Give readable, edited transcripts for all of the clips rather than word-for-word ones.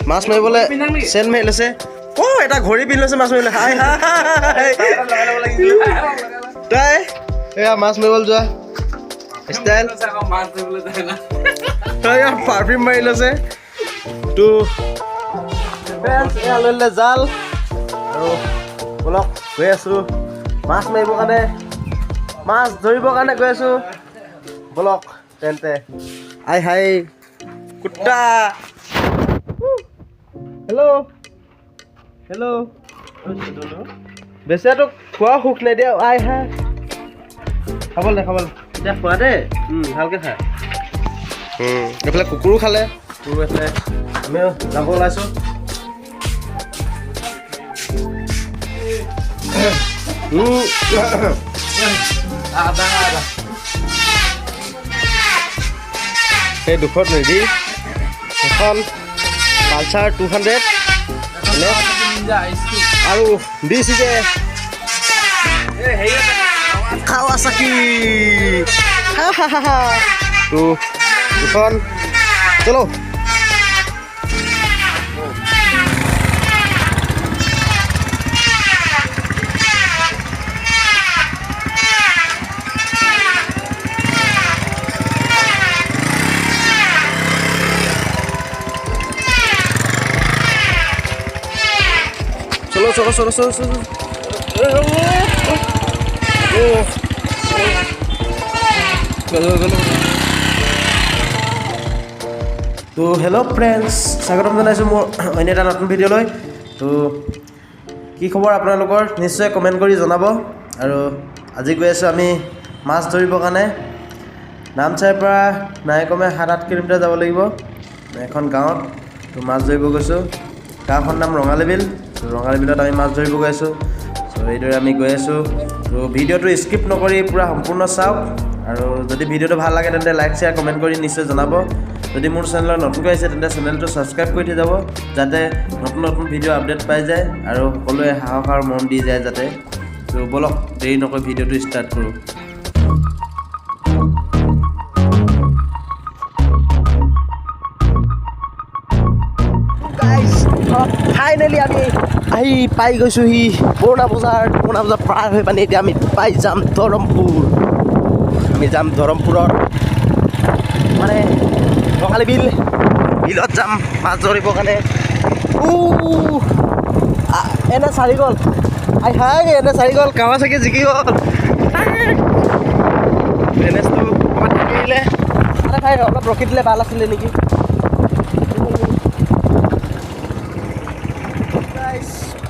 মাছ মাৰিবলৈ চেন মাৰি লৈছে। অ' এটা ঘড়ী পিন্ধি লৈছে মাছ মাৰিবলৈ। হাই হাই, তাই এয়া মাছ মাৰিবলৈ যোৱা ষ্টাইল। তই পাৰফিউম মাৰি লৈছে। তো এয়া লৈ ল'লে জাল আৰু বলক গৈ আছোঁ মাছ মাৰিবৰ কাৰণে, মাছ ধৰিবৰ কাৰণে গৈ আছোঁ। বলক তেন্তে। আই হাই কুত্তা, হেল্ল' হেল্ল', বেচেৰাটোক খোৱা সুখ নাই দিয়া। আই হাই, খাবলৈ দে, খাবলৈ এতিয়া খোৱা দেই, ভালকৈ খা। এইফালে কুকুৰো খালে, কুকুৰো এইফালে। আমিও যাব ওলাইছোঁ। সেই দুখত নিদি এখন পালচাৰ 200 আৰু দিছে যে কাৱাচাকি। হা হা হা হা। তো দুখন চলো। চলো চলো চলো চলো চলো। তো হেল্ল' ফ্ৰেণ্ডছ, স্বাগতম জনাইছোঁ মোৰ অন্য এটা নতুন ভিডিঅ'লৈ। তো কি খবৰ আপোনালোকৰ, নিশ্চয় কমেণ্ট কৰি জনাব। আৰু আজি গৈ আছোঁ আমি মাছ ধৰিবৰ কাৰণে। নামচাইৰ পৰা নাই কমে 7-8 কিলোমিটাৰ যাব লাগিব এখন গাঁৱত। তো মাছ ধৰিব গৈছোঁ, গাঁওখনৰ নাম ৰঙালী বিল। ৰঙালী বিলত আমি মাছ ধৰিব গৈ আছোঁ। চ' এইদৰে আমি গৈ আছোঁ। তো ভিডিঅ'টো স্কিপ নকৰি পূৰা সম্পূৰ্ণ চাওক। আৰু যদি ভিডিঅ'টো ভাল লাগে তেন্তে লাইক, শ্বেয়াৰ, কমেণ্ট কৰি নিশ্চয় জনাব। যদি মোৰ চেনেলত নতুনকৈ আহিছে তেন্তে চেনেলটো ছাবস্ক্ৰাইব কৰি থৈ যাব, যাতে নতুন নতুন ভিডিঅ' আপডেট পাই যায় আৰু সকলোৱে সাহস আৰু মৰম দি যায় যাতে। তো ব'লক, দেৰি নকৰি ভিডিঅ'টো ষ্টাৰ্ট কৰোঁ। ফাইনেলি আমি আহি পাই গৈছোঁহি পুৰণা বজাৰ। পুৰণা বজাৰ পাৰ হৈ পানি এতিয়া আমি পাই যাম ধৰমপুৰ। আমি যাম ধৰমপুৰত, মানে ৰঙালী বিল, বিলত যাম মাছ ধৰিবৰ কাৰণে। এনে চাৰি গ'ল, আই হাই, এনে চাৰি গ'ল, কাৱাচাকি জিকি গ'ল। এন এছটো ক'ৰবাত থাকি দিলে। আৰে ভাই, অলপ ৰখি দিলে ভাল আছিলে নেকি।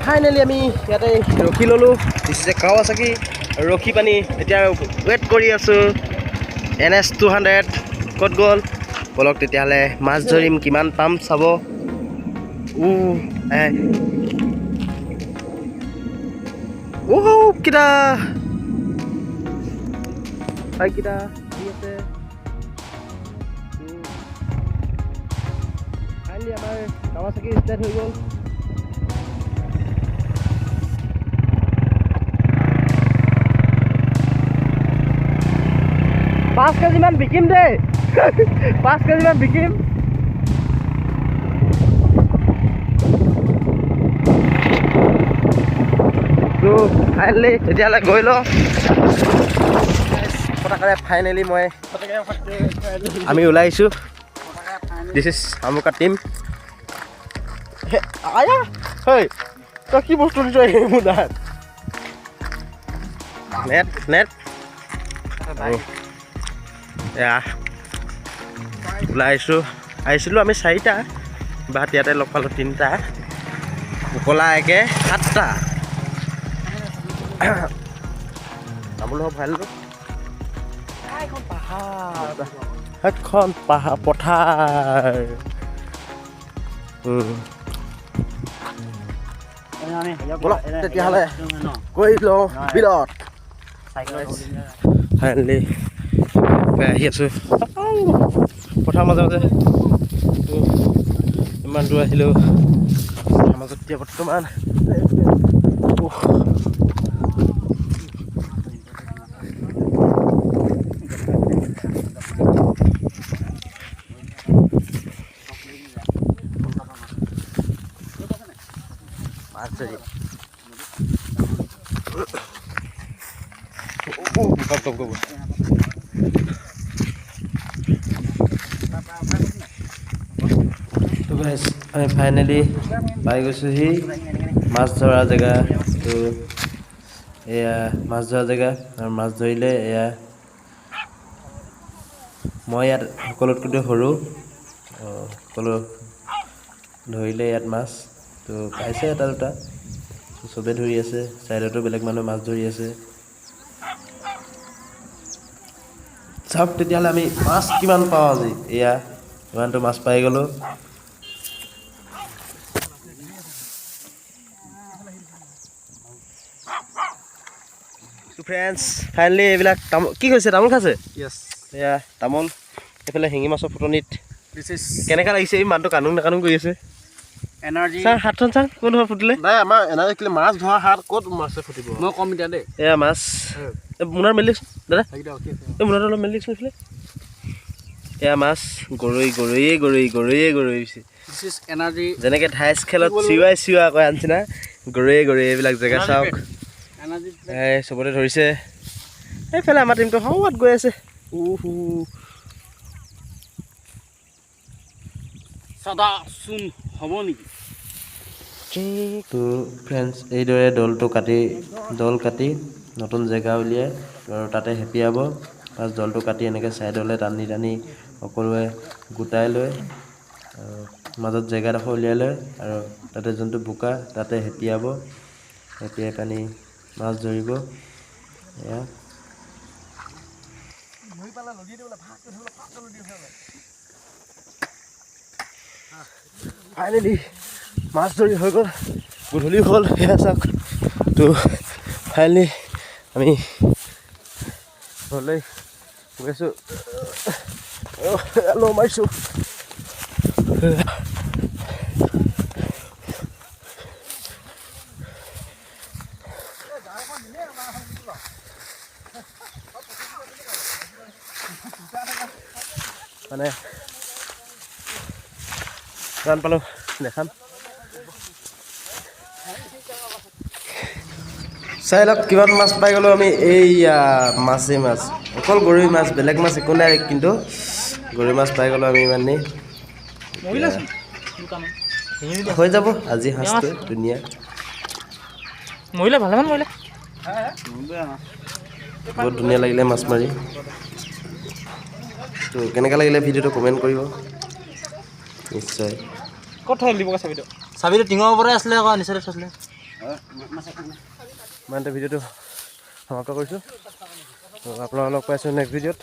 ফাইনেলি আমি ইয়াতে ৰখি ল'লোঁ। দিছে কাৱাচাকি। ৰখি পানি এতিয়া ৱেইট কৰি আছোঁ। এন এছ 200 ক'ত গ'ল? ব'লক তেতিয়াহ'লে মাছ ধৰিম, কিমান পাম চাব। কিটা কিটা আছে। ফাইনেলি আমাৰ কাৱাচাকি ষ্টাৰ্ট হৈ গ'ল। পাঁচ কেজিমান বিকিম দেই, 5 কেজিমান বিকিম। তো ফাইনেলি তেতিয়াহ'লে গৈ লওঁ পতাকাৰে। ফাইনেলি আমি ওলাই আহিছোঁ। This is আমুকা টিম। আয়া হয়, তই কি বস্তু দিছ এই মোৰ তাত? নেট নেট এয়া ওলাই আহিছোঁ। আহিছিলোঁ আমি 4টা, বাট ইয়াতে লগ পালোঁ 3টা, পকলা একে 7টা। তামোল ভৰাই ল'লোঁ। সেইখন পাহাৰ, পথাৰ। ব'লক তেতিয়াহ'লে গৈ লওঁ বিলত। ফাইনেলি আহি আছোঁ পথাৰ মাজে মাজে। ইমান দূৰ আহিলোঁ পথাৰ মাজত এতিয়া বৰ্তমান। মাছ ধৰি। কপ কপ কপ। তো গাইজ, আমি ফাইনেলি পাই গৈছোঁহি মাছ ধৰা জেগা। তো এয়া মাছ ধৰা জেগা আৰু মাছ ধৰিলে। এয়া মই ইয়াত সকলোতকৈ সৰু। সকলো ধৰিলে ইয়াত মাছ। তো পাইছে এটা দুটা, চবেই ধৰি আছে। ছাইডতো বেলেগ মানুহে মাছ ধৰি আছে। চাওক তেতিয়াহ'লে আমি মাছ কিমান পাওঁ আজি। এয়া ইমানটো মাছ পাই গ'লোঁ। ফ্ৰেণ্ডছ, ফাইনেলি এইবিলাক তামোল কি কৈছে, তামোল খাইছে। এয়া তামোল, এইফালে শিঙি মাছৰ ফুটনিত। This is কেনেকুৱা লাগিছে? এই মানুহটো কানুং নাকানুং কৰি আছে। এনাৰ্জি। ছাৰ, হাতখন ছাৰ, কোন ফুটিলে? নাই, আমাৰ এনাৰ্জি কেলে মাছ ধৰা হাত ক'ত মাছে ফুটিব? মই কম এতিয়া দেই। এয়া মাছ। এই মোনাৰ মেলি দিয়কচোন দাদা। সেইকেইটা কি আছে? এই মোনাটো অলপ মেলি দিয়কচোন এইফালে। এয়া মাছ, গৰৈ, গৰৈয়ে গৰৈ, গৰৈয়ে গৰৈ হৈছে। This is energy. যেনেকৈ ঢাইচ খেলত চিৱাই চিৱা কয় আনচিনা, গৰৈয়ে গৰৈ। এইবিলাক জেগা চাওক। এনাৰ্জি। এই চবতে ধৰিছে। এইফালে আমাৰ টিমটো সৌৱাত গৈ আছে। উহু। চাদা চোন হ'ব নেকি? তো ফ্ৰেণ্ডছ, এইদৰে দলটো কাটি, দল কাটি নতুন জেগা উলিয়াই আৰু তাতে হেপিয়াব। পাছ দলটো কাটি এনেকৈ ছাইডলৈ টানি টানি সকলোৱে গোটাই লৈ আৰু মাজত জেগাডোখৰ উলিয়াই লয় আৰু তাতে যোনটো বোকা তাতে হেপিয়াব। হেপিয়াই পানি মাছ ধৰিব। এয়া ফাইনেলি মাছ ধৰি হৈ গ'ল, গধূলি হ'ল। সেয়া চাওক। তো ফাইনেলি আমি ঘৰলৈ গৈ আছোঁ। ল মাৰিছোঁ। মানে কিমান পালোঁ দেখাম, চাই লওক কিমান মাছ পাই গ'লোঁ আমি। এইয়া মাছেই মাছ, অকল গৰৈ মাছ, বেলেগ মাছ একো নাই, কিন্তু গৰৈ মাছ পাই গ'লোঁ আমি ইমানেই হৈ যাব আজি সাজটো ধুনীয়া। মৰিলে, ভালেমান মৰিলে। বহুত ধুনীয়া লাগিলে মাছ মাৰি। তো কেনেকুৱা লাগিলে ভিডিঅ'টো কমেণ্ট কৰিব নিশ্চয়। ক'ত থৈ দিব চাবিটো? চাবিটো টিঙৰ ওপৰতে আছিলে আকৌ, নিচতে থৈছিলে। ইমানতে ভিডিঅ'টো সমাপ্ত কৰিছোঁ। তো আপোনালোক লগ পাইছোঁ নেক্সট ভিডিঅ'ত।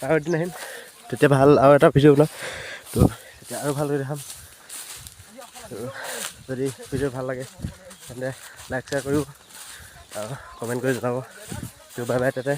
আৰু এদিন আহিম, তেতিয়া ভাল আৰু এটা ভিডিঅ' বনাম। তো তেতিয়া আৰু ভালকৈ দেখাম। তো যদি ভিডিঅ' ভাল লাগে তেন্তে লাইক, শ্বেয়াৰ কৰিব আৰু কমেণ্ট কৰি জনাব। তো বাই বাই, তাতে।